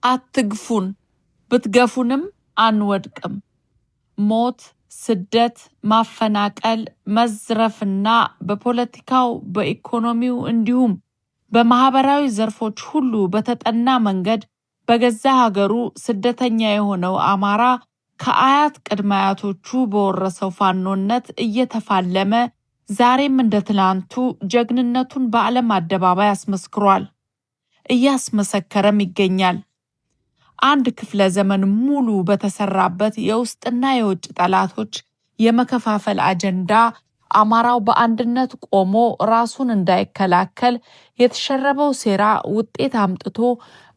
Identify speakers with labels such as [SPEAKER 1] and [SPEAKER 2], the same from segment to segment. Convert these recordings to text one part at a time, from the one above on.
[SPEAKER 1] አትግፉን፣ ብትገፉንም አንወድቅም። ሞት፣ ስደት፣ ማፈናቀል፣ መዝረፍና በፖለቲካው በኢኮኖሚው እንዲሁም በማህበራዊ ዘርፎች ሁሉ በተጠና መንገድ በገዛ ሀገሩ ስደተኛ የሆነው አማራ ከአያት ቅድመ አያቶቹ በወረሰው ፋኖነት እየተፋለመ ዛሬም እንደ ትናንቱ ጀግንነቱን በዓለም አደባባይ አስመስክሯል፣ እያስመሰከረም ይገኛል። አንድ ክፍለ ዘመን ሙሉ በተሰራበት የውስጥና የውጭ ጠላቶች የመከፋፈል አጀንዳ አማራው በአንድነት ቆሞ ራሱን እንዳይከላከል የተሸረበው ሴራ ውጤት አምጥቶ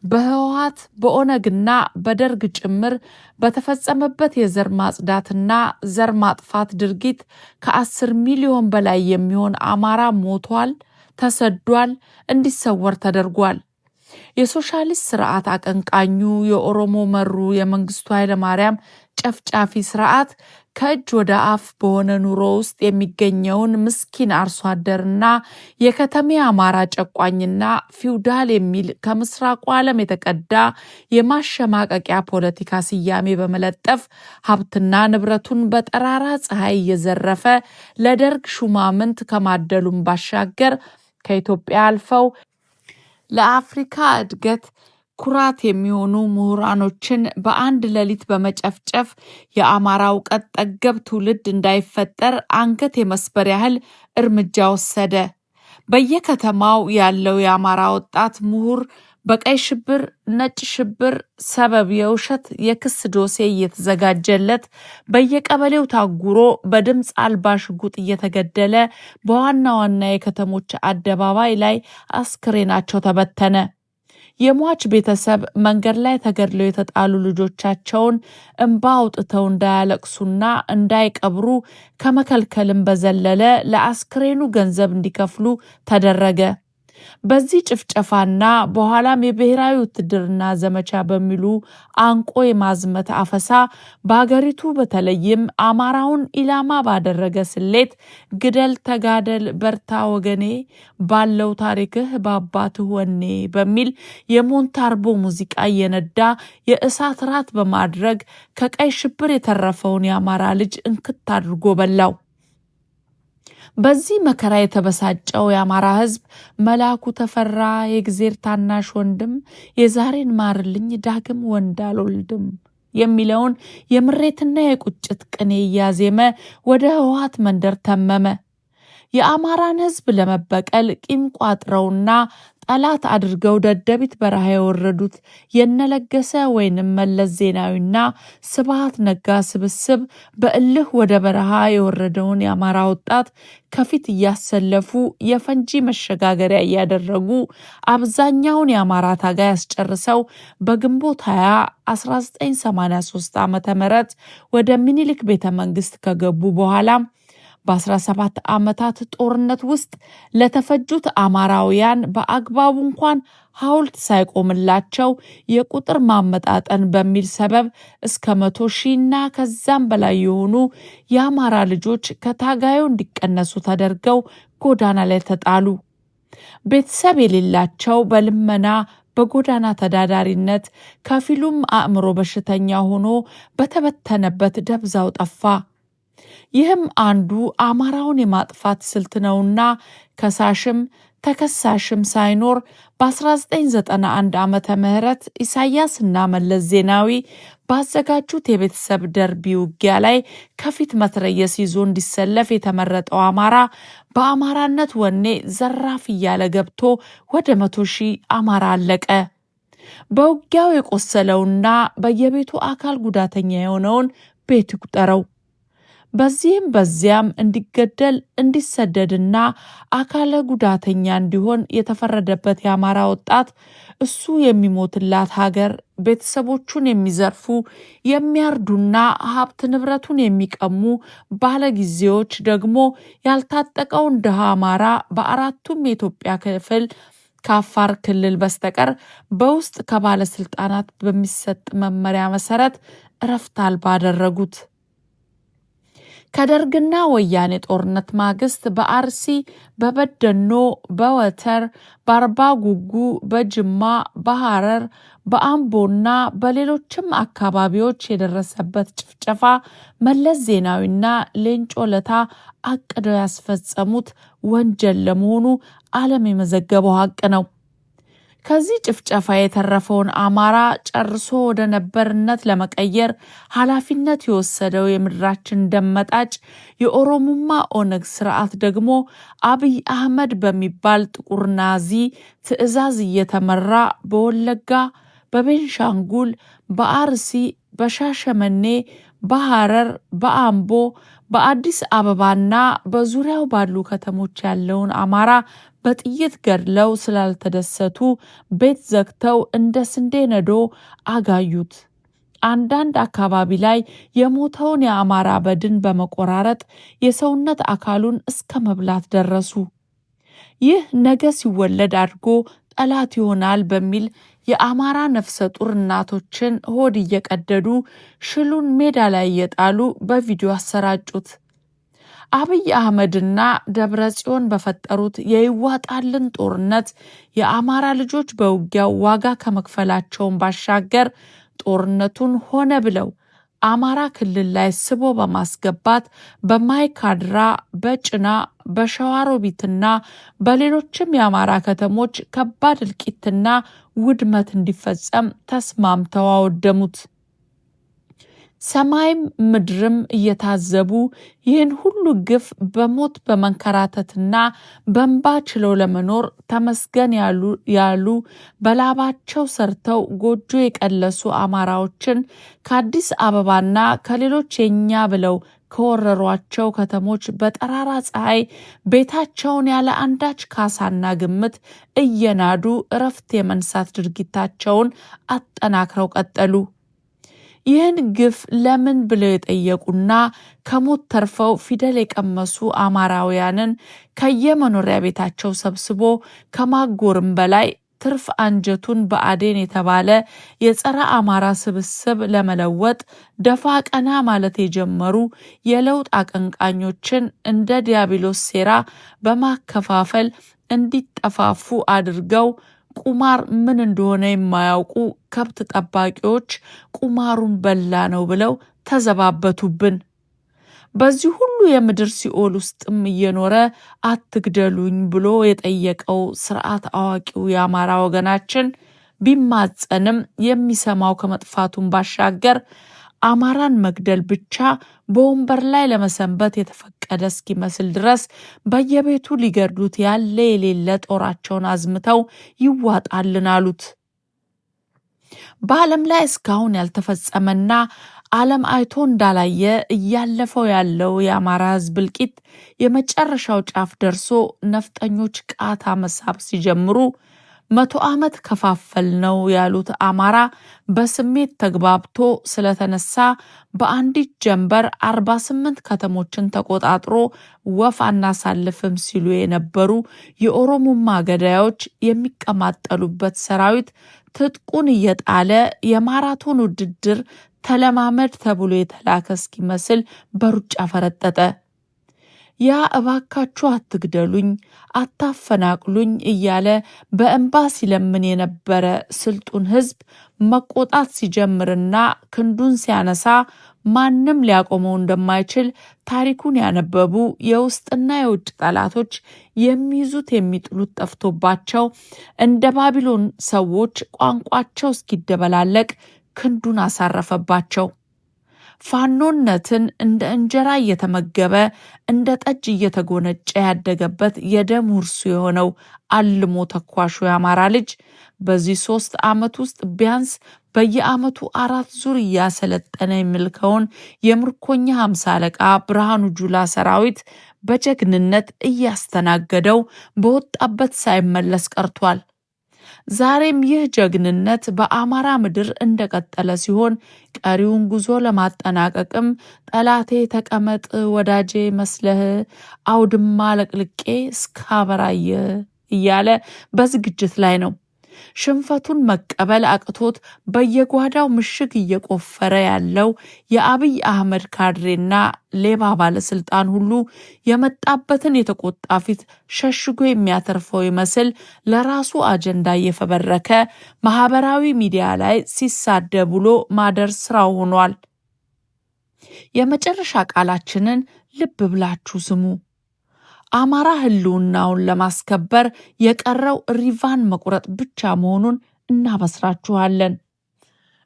[SPEAKER 1] በህወሓት፣ በኦነግና በደርግ ጭምር በተፈጸመበት የዘር ማጽዳትና ዘር ማጥፋት ድርጊት ከ10 ሚሊዮን በላይ የሚሆን አማራ ሞቷል፣ ተሰዷል፣ እንዲሰወር ተደርጓል። የሶሻሊስት ስርዓት አቀንቃኙ የኦሮሞ መሩ የመንግስቱ ኃይለማርያም ጨፍጫፊ ስርዓት ከእጅ ወደ አፍ በሆነ ኑሮ ውስጥ የሚገኘውን ምስኪን አርሶ አደርና የከተሜ አማራ ጨቋኝና ፊውዳል የሚል ከምስራቁ ዓለም የተቀዳ የማሸማቀቂያ ፖለቲካ ስያሜ በመለጠፍ ሀብትና ንብረቱን በጠራራ ፀሐይ እየዘረፈ ለደርግ ሹማምንት ከማደሉም ባሻገር ከኢትዮጵያ አልፈው ለአፍሪካ እድገት ኩራት የሚሆኑ ምሁራኖችን በአንድ ሌሊት በመጨፍጨፍ የአማራ እውቀት ጠገብ ትውልድ እንዳይፈጠር አንገት የመስበር ያህል እርምጃ ወሰደ። በየከተማው ያለው የአማራ ወጣት ምሁር በቀይ ሽብር፣ ነጭ ሽብር ሰበብ የውሸት የክስ ዶሴ እየተዘጋጀለት በየቀበሌው ታጉሮ በድምፅ አልባ ሽጉጥ እየተገደለ በዋና ዋና የከተሞች አደባባይ ላይ አስክሬናቸው ተበተነ። የሟች ቤተሰብ መንገድ ላይ ተገድለው የተጣሉ ልጆቻቸውን እንባ አውጥተው እንዳያለቅሱና እንዳይቀብሩ ከመከልከልም በዘለለ ለአስክሬኑ ገንዘብ እንዲከፍሉ ተደረገ። በዚህ ጭፍጨፋና በኋላም የብሔራዊ ውትድርና ዘመቻ በሚሉ አንቆ የማዝመት አፈሳ በሀገሪቱ በተለይም አማራውን ኢላማ ባደረገ ስሌት ግደል፣ ተጋደል፣ በርታ ወገኔ፣ ባለው ታሪክህ በአባትህ ወኔ በሚል የሞንታርቦ ሙዚቃ እየነዳ የእሳት ራት በማድረግ ከቀይ ሽብር የተረፈውን የአማራ ልጅ እንክት አድርጎ በላው። በዚህ መከራ የተበሳጨው የአማራ ሕዝብ መላኩ ተፈራ የእግዜር ታናሽ ወንድም የዛሬን ማርልኝ ዳግም ወንድ አልወልድም የሚለውን የምሬትና የቁጭት ቅኔ እያዜመ ወደ ህወሓት መንደር ተመመ። የአማራን ሕዝብ ለመበቀል ቂም ቋጥረውና ጠላት አድርገው ደደቢት በረሃ የወረዱት የነለገሰ ወይንም መለስ ዜናዊና ስብሃት ነጋ ስብስብ በእልህ ወደ በረሃ የወረደውን የአማራ ወጣት ከፊት እያሰለፉ የፈንጂ መሸጋገሪያ እያደረጉ አብዛኛውን የአማራ ታጋይ አስጨርሰው በግንቦት 20 1983 ዓ.ም ወደ ሚኒሊክ ቤተ መንግስት ከገቡ በኋላ በ17 ዓመታት ጦርነት ውስጥ ለተፈጁት አማራውያን በአግባቡ እንኳን ሐውልት ሳይቆምላቸው የቁጥር ማመጣጠን በሚል ሰበብ እስከ 100,000ና ከዛም በላይ የሆኑ የአማራ ልጆች ከታጋዩ እንዲቀነሱ ተደርገው ጎዳና ላይ ተጣሉ። ቤተሰብ የሌላቸው በልመና በጎዳና ተዳዳሪነት ከፊሉም አእምሮ በሽተኛ ሆኖ በተበተነበት ደብዛው ጠፋ። ይህም አንዱ አማራውን የማጥፋት ስልት ነውና ከሳሽም ተከሳሽም ሳይኖር በ1991 ዓመተ ምህረት ኢሳያስና መለስ ዜናዊ ባዘጋጁት የቤተሰብ ደርቢ ውጊያ ላይ ከፊት መትረየስ ይዞ እንዲሰለፍ የተመረጠው አማራ በአማራነት ወኔ ዘራፍ እያለ ገብቶ ወደ 100,000 አማራ አለቀ። በውጊያው የቆሰለውና በየቤቱ አካል ጉዳተኛ የሆነውን ቤት ይቁጠረው። በዚህም በዚያም እንዲገደል፣ እንዲሰደድና አካለ ጉዳተኛ እንዲሆን የተፈረደበት የአማራ ወጣት እሱ የሚሞትላት ሀገር ቤተሰቦቹን የሚዘርፉ፣ የሚያርዱና ሀብት ንብረቱን የሚቀሙ ባለጊዜዎች ደግሞ ያልታጠቀውን ድሃ አማራ በአራቱም የኢትዮጵያ ክፍል ከአፋር ክልል በስተቀር በውስጥ ከባለስልጣናት በሚሰጥ መመሪያ መሰረት እረፍት አልባ አደረጉት። ከደርግና ወያኔ ጦርነት ማግስት በአርሲ፣ በበደኖ፣ በወተር፣ በአርባ ጉጉ፣ በጅማ፣ በሐረር፣ በአምቦና በሌሎችም አካባቢዎች የደረሰበት ጭፍጨፋ መለስ ዜናዊና ሌንጮ ለታ አቅደው ያስፈጸሙት ወንጀል ለመሆኑ ዓለም የመዘገበው ሀቅ ነው። ከዚህ ጭፍጨፋ የተረፈውን አማራ ጨርሶ ወደ ነበርነት ለመቀየር ኃላፊነት የወሰደው የምድራችን ደመጣጭ የኦሮሙማ ኦነግ ስርዓት ደግሞ አብይ አህመድ በሚባል ጥቁር ናዚ ትዕዛዝ እየተመራ በወለጋ፣ በቤንሻንጉል፣ በአርሲ፣ በሻሸመኔ፣ በሐረር፣ በአምቦ፣ በአዲስ አበባና በዙሪያው ባሉ ከተሞች ያለውን አማራ በጥይት ገድለው ስላልተደሰቱ ቤት ዘግተው እንደ ስንዴ ነዶ አጋዩት። አንዳንድ አካባቢ ላይ የሞተውን የአማራ በድን በመቆራረጥ የሰውነት አካሉን እስከ መብላት ደረሱ። ይህ ነገ ሲወለድ አድጎ ጠላት ይሆናል በሚል የአማራ ነፍሰ ጡር እናቶችን ሆድ እየቀደዱ ሽሉን ሜዳ ላይ እየጣሉ በቪዲዮ አሰራጩት። አብይ አህመድና ደብረ ጽዮን በፈጠሩት የይዋጣልን ጦርነት የአማራ ልጆች በውጊያው ዋጋ ከመክፈላቸውን ባሻገር ጦርነቱን ሆነ ብለው አማራ ክልል ላይ ስቦ በማስገባት በማይካድራ፣ በጭና፣ በሸዋሮቢትና በሌሎችም የአማራ ከተሞች ከባድ እልቂትና ውድመት እንዲፈጸም ተስማምተው አወደሙት። ሰማይም ምድርም እየታዘቡ ይህን ሁሉ ግፍ በሞት በመንከራተትና በእንባ ችለው ለመኖር ተመስገን ያሉ በላባቸው ሰርተው ጎጆ የቀለሱ አማራዎችን ከአዲስ አበባና ከሌሎች የኛ ብለው ከወረሯቸው ከተሞች በጠራራ ፀሐይ ቤታቸውን ያለ አንዳች ካሳና ግምት እየናዱ እረፍት የመንሳት ድርጊታቸውን አጠናክረው ቀጠሉ። ይህን ግፍ ለምን ብለው የጠየቁና ከሞት ተርፈው ፊደል የቀመሱ አማራውያንን ከየመኖሪያ ቤታቸው ሰብስቦ ከማጎርም በላይ ትርፍ አንጀቱን ብአዴን የተባለ የጸረ አማራ ስብስብ ለመለወጥ ደፋ ቀና ማለት የጀመሩ የለውጥ አቀንቃኞችን እንደ ዲያብሎስ ሴራ በማከፋፈል እንዲጠፋፉ አድርገው ቁማር ምን እንደሆነ የማያውቁ ከብት ጠባቂዎች ቁማሩን በላ ነው ብለው ተዘባበቱብን። በዚህ ሁሉ የምድር ሲኦል ውስጥም እየኖረ አትግደሉኝ ብሎ የጠየቀው ስርዓት አዋቂው የአማራ ወገናችን ቢማጸንም የሚሰማው ከመጥፋቱን ባሻገር አማራን መግደል ብቻ በወንበር ላይ ለመሰንበት የተፈቀደ እስኪመስል ድረስ በየቤቱ ሊገድሉት ያለ የሌለ ጦራቸውን አዝምተው ይዋጣልን አሉት። በዓለም ላይ እስካሁን ያልተፈጸመና ዓለም አይቶ እንዳላየ እያለፈው ያለው የአማራ ሕዝብ እልቂት የመጨረሻው ጫፍ ደርሶ ነፍጠኞች ቃታ መሳብ ሲጀምሩ 100 ዓመት ከፋፈል ነው ያሉት አማራ በስሜት ተግባብቶ ስለተነሳ በአንዲት ጀንበር 48 ከተሞችን ተቆጣጥሮ ወፍ አናሳልፍም ሲሉ የነበሩ የኦሮሞማ ገዳዮች የሚቀማጠሉበት ሰራዊት ትጥቁን እየጣለ የማራቶን ውድድር ተለማመድ ተብሎ የተላከ እስኪመስል በሩጫ ፈረጠጠ። ያ እባካችሁ አትግደሉኝ፣ አታፈናቅሉኝ እያለ በእንባ ሲለምን የነበረ ስልጡን ሕዝብ መቆጣት ሲጀምርና ክንዱን ሲያነሳ ማንም ሊያቆመው እንደማይችል ታሪኩን ያነበቡ የውስጥና የውጭ ጠላቶች የሚይዙት የሚጥሉት ጠፍቶባቸው እንደ ባቢሎን ሰዎች ቋንቋቸው እስኪደበላለቅ ክንዱን አሳረፈባቸው። ፋኖነትን እንደ እንጀራ እየተመገበ እንደ ጠጅ እየተጎነጨ ያደገበት የደም ውርሱ የሆነው አልሞ ተኳሹ የአማራ ልጅ በዚህ 3 ዓመት ውስጥ ቢያንስ በየዓመቱ 4 ዙር እያሰለጠነ የሚልከውን የምርኮኛ 50 አለቃ ብርሃኑ ጁላ ሰራዊት በጀግንነት እያስተናገደው በወጣበት ሳይመለስ ቀርቷል። ዛሬም ይህ ጀግንነት በአማራ ምድር እንደቀጠለ ሲሆን ቀሪውን ጉዞ ለማጠናቀቅም ጠላቴ ተቀመጥ ወዳጄ መስለህ አውድማ ለቅልቄ እስካበራየ እያለ በዝግጅት ላይ ነው። ሽንፈቱን መቀበል አቅቶት በየጓዳው ምሽግ እየቆፈረ ያለው የአብይ አህመድ ካድሬና ሌባ ባለስልጣን ሁሉ የመጣበትን የተቆጣ ፊት ሸሽጎ የሚያተርፈው ይመስል ለራሱ አጀንዳ እየፈበረከ ማህበራዊ ሚዲያ ላይ ሲሳደብ ውሎ ማደር ስራው ሆኗል። የመጨረሻ ቃላችንን ልብ ብላችሁ ስሙ። አማራ ህልውናውን ለማስከበር የቀረው ሪቫን መቁረጥ ብቻ መሆኑን እናበስራችኋለን።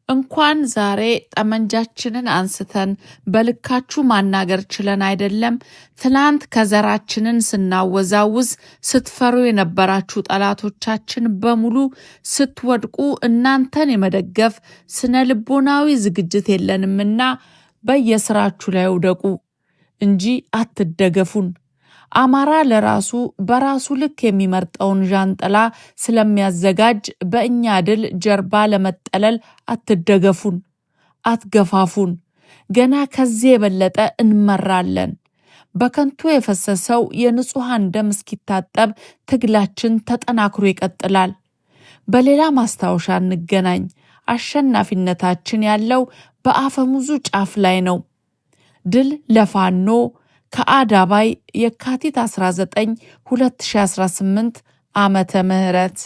[SPEAKER 1] እንኳን ዛሬ ጠመንጃችንን አንስተን በልካችሁ ማናገር ችለን አይደለም፣ ትናንት ከዘራችንን ስናወዛውዝ ስትፈሩ የነበራችሁ ጠላቶቻችን በሙሉ ስትወድቁ እናንተን የመደገፍ ስነ ልቦናዊ ዝግጅት የለንምና በየስራችሁ ላይ ውደቁ እንጂ አትደገፉን። አማራ ለራሱ በራሱ ልክ የሚመርጠውን ዣንጥላ ስለሚያዘጋጅ በእኛ ድል ጀርባ ለመጠለል አትደገፉን፣ አትገፋፉን። ገና ከዚህ የበለጠ እንመራለን። በከንቱ የፈሰሰው የንጹሐን ደም እስኪታጠብ ትግላችን ተጠናክሮ ይቀጥላል። በሌላ ማስታወሻ እንገናኝ። አሸናፊነታችን ያለው በአፈሙዙ ጫፍ ላይ ነው። ድል ለፋኖ! ከአዳባይ የካቲት 19 2018 ዓመተ ምህረት።